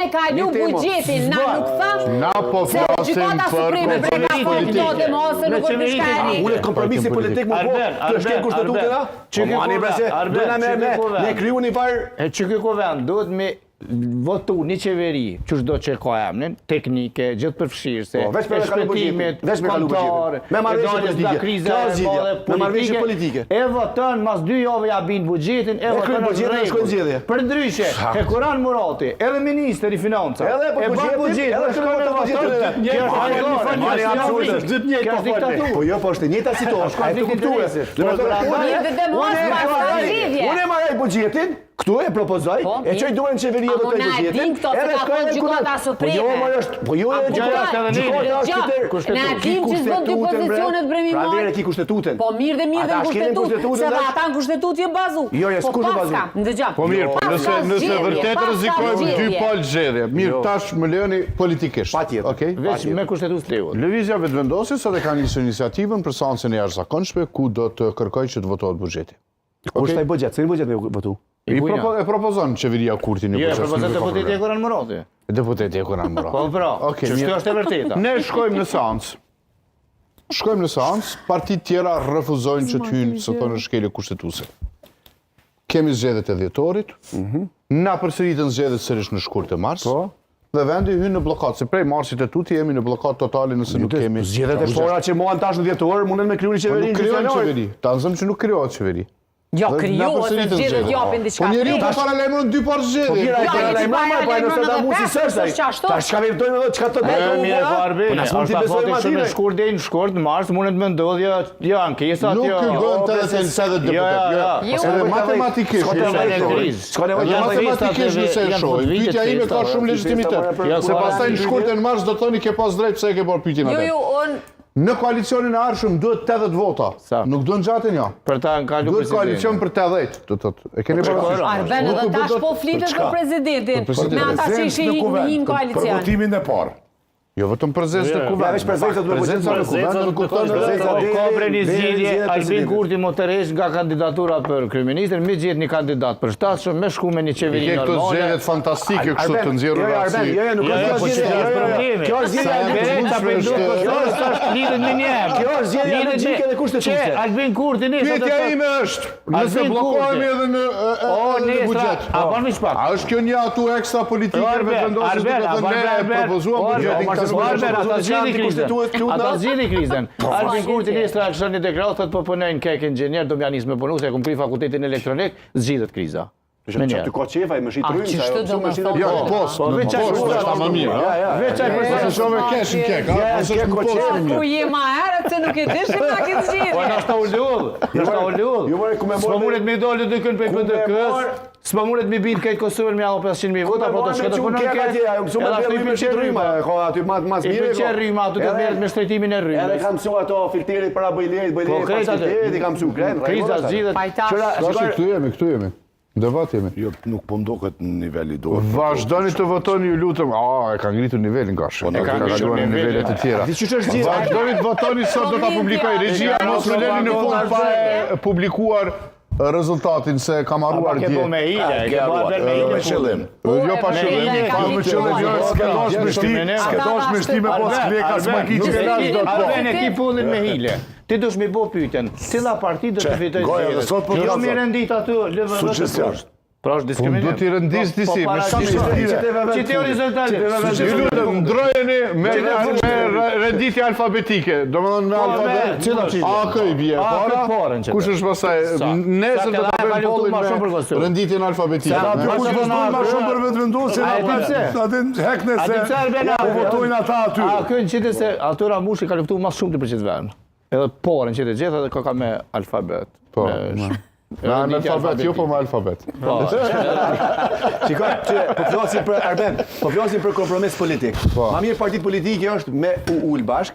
Me kalu buxhetin, na nuk thamë Na po se flasim Gjykata për Supreme bre ka kompromis thonë politik. këto dhe mos nuk është diçka e re. Unë kompromisi politik më po, të shkel kushtetutën a? Që Po mani bre se dojna me me me kriju një farë E që ky kuvend duhet me votu një qeveri, qysh do që ka emnin, teknike, gjithë përfshirëse, Po, veç me e kalu buxhetin, shpëtimit, veç me kalu buxhetin. kombëtar, Me marrëveshje e daljes nga politike. kriza Kjo e është zgjidhja, madhe me marrëveshje politike. E voton mas dy javë ja bin buxhetin, e E voton kryen në buxhetin dhe shkojnë rregull. zgjedhje. Përndryshe, Hekuran Murati, edhe ministri i financave, Edhe për e ban buxhetin, buxhetin, edhe shkon e shkon voton. buxhetin edhe. Kjo është hajgare, Mani absurd është. Kjo është diktaturë. Po jo, po është e njëjta situatë. A e të konflikt kuptuar? interesit. Do të thotë, Po, unë Mirë, dhe mos unë e pas ka marraj- zgjidhje. Unë e marraj buxhetin, këtu e propozoj, Po, e çoj duarën qeveria A do mo të na e buxhetin. din këto se edhe ka shkoj thonë edhe në Gjykata kuvend. Supreme. Po jo, mo është, po jo, A e po gjykata kuptoj? është gjykata është Dëgjo, kriter. Na e dim që s'bën dy pozicionet bre mi Pra marr. e ki kushtetutën. Po mirë dhe mirë dhe Ata në shkelin kushtetutë, se dhe dash? ata në kushtetutë janë bazu. Jo, jo, Po s'kush u bazu. paska, ndëgjo. Po mirë, po Paska nëse nëse zgjedhje, vërtet paska rrezikojmë dy zgjedhje. palë zgjedhje. Mirë, Jo. tash më lejoni politikisht. Patjetër. Okej? Veç me kushtetutë lejohet. Lëvizja Vetëvendosje sot e ka nisur iniciativën për seancën e jashtëzakonshme ku do të kërkojë që të votohet buxheti. Kush është ai buxhet? Cilin buxhet me votu? I kujna? propo, e propozon qeveria Kurti një Jo, e buxhet. propozon nuk e ka deputeti problem. Hekuran Murati. Deputeti Hekuran Murati. Po pra, Okej, që mirë. është e vërteta. Ne shkojmë në seancë. Shkojmë në seancë, partitë tjera refuzojnë që të hyjnë, se thonë shkelje kushtetuese. Kemi zgjedhjet e dhjetorit. Na përsëritën zgjedhjet sërish në shkurt të mars. Po. Dhe vendi hyn në bllokadë, se prej marsit e tutje jemi në bllokadë totale nëse nuk kemi. Zgjedhjet e para që mohan tash në dhjetor munden me kriju një Po qeveri nuk në krijohen gjysmë qeveri. Ta nxëm që nuk krijohet qeveri. Jo, Dhe na krijohet, se përsëritën zgjedhjet zgjedhjet. japin diçka. Po njeriu po tjetër. paralajmëron dy parë Po zgjedhje. mira, Jo, e ai paralajmëron, që po ai nëse paralajmëron ta edhe musi pesë, s'është ai. s'është ashtu. Tash çka veptojmë edhe çka të E, bëjmë? mirë, po Arbeni, Po na s'mund është t'i besojmë afati shumë atyre. e shkurt deri në shkurt, në mars mundet me ndodhë jo, jo ankesat, Nuk jo. i bën 87 Jo, deputet. jo, Jo, jo. Edhe matematikisht, S'ka nëse e nevojë shohim. krizë. S'ka nevojë Edhe të matematikisht festat nëse e janë shohim, fut vitet pyetja ime ka festa, shumë legjitimitet. Jo, Se pastaj në shkurt e në mars do thoni ke pas drejt pse e ke bërë pyetjen Jo, atë. jo, unë Në koalicionin e ardhshëm duhet 80 vota. Sa? Nuk duhen gjatë një. Për ta në kalu Duhet koalicion për 80, do të thotë. E keni parasysh? Arben Nuk edhe u bë tash dot- po flitet për presidentin, Për presidentin. me ata që ishin Prezencë në kuvend, hin Për koalicion. votimin e parë. Jo vetëm prezencë në kuvend. Ja, veç prezencë duhet Prezenca në kuvend nuk kupton Prezenca Po deri- ka bre një deri në zgjidhje, zgjedhjet Albin presidentit. Kurti më tërheq nga kandidatura për kryeministër, me gjetë një kandidat për shtatshëm, me shku me një I qeveri ke këto normale. zgjedhjet fantastike kështu Arben, të nxjerrura jo, jo, Arben, si jo, jo, nuk Jo, është jo, kjo po zgjidhje, që jo, është jo, jo. problemi. Kjo është zgjidhja Sa Be, e ta mundshme pendu është- Kosovës tash lidhet me një emër. Kjo është zgjedhja Lidhet me- logjike dhe kushtetuese. Që Albin Kurti nesër do Pyetja të ime është, nëse Albin bllokohemi Kurti. edhe në e- e- O, edhe në nesra, buxhet. a bën veç pak. A është kjo një atu ekstra politike Arben, vetëvendosjes Arben, duke thënë Arben, ne e Arben, propozuam Arben, buxhetin Arben, këtë nuk Arben, është ata zgjidhi krizën. Kushtetues, lutna. Ata zgjidhi krizën. Albin Kurti nesër a lëshon një deklaratë, thotë po punojnë kek inxhinier, do m'ja nis me punu, se e kum kry fakultetin elektronik, zgjidhet kriza. Me Që njerë. ty ka qefa i më shit A, rrymë, qysh sa të jo, do më me shit thonë? Jo, rrymë. në post, Po, në veç aq post po, është ma mirë, Ja, ha? ja. Veç aq Po për se shohë kesh në kek, ha? Ja, Po se ke është në ko post qef. më Ku mirë. je ma herët se nuk e dishim na këtë Po zgjidhje. nështë u lull, nështë u lull. Ju more, ku me S'po morë- mundet me dolë dikën prej Ku me PDK-s, morë- s'po mundet me bind këtë Kosovën me apo 500.000 vota, po të shkë të punon kek kek. atje, ajo mësu me Edhe ashtu i rrymë, me shit pëlqen rryma, rryma. ka aty ma mas I mirë. pëlqen rryma, aty do merret me shtrejtimin e Edhe rrymës. kam mësu ato filterit para bojlerit, Po bojlerit krejt pas aty. filterit, i kam mësu krejt. Kriza zgjidhet. Pajtash. Tash këtu jemi, këtu jemi. Debat jemi. Jo, nuk po ndoket në niveli dorë. Vazhdoni të votoni, ju lutem. A, e ka ngritur nivelin gash. Po, E ka ka kaluar në ngritur nivele të tjera. Di qysh është zgjidhja? Vazhdoni të votoni sot do ta publikoj regjia, mos më leni në fund pa e publikuar rezultatin se kam harruar Ke dje. po me hile, ke po Arben me Jo hile. me qëllim. Jo pa Me qëllim, hile pa ka me fituar. qëllim, jo, S'ke dash me shti, s'ke dash me shti me pas kleka, s'ma ki Nuk që e lash dot po. Arben e ki fundin me hile. Ti dush mi bo pyetjen, cila parti do të fitojë goja dhe zgjedhjet? sot po Jo t'jam mi sot. rendit aty LVV. Sugjestion. Pra është diskriminim. Do t'i rendis Po, disi, po, me para sa gjithë. Që ti horizontal. Ju lutem, ndrojeni me me renditje alfabetike, domethënë me Po, me- alfabet. cila A K i bie A, K para. parën që Kush të. është pastaj? Sa? Nesër Sa do ta ke bëjmë dha luftu pollin ma shumë për me Kosovën. renditjen alfabetike. Sa Ne- ka Kush vazhdojnë ma shumë për vetëvendosjen, A e di pse? atë hekne A se di pse Arben po A? votojnë ata aty. A kënë qitë se aty Ramushi ka luftu ma shumë të për qitë vend. Edhe porën qitë gjithë edhe ka ka me alfabet. Po, Me- me me renditje alfabet, jo po me alfabet. Po. Shikoj, që po flasim për Arben, po flasim për kompromis politik. Po. Ma mirë partitë politike është me u ul bashk,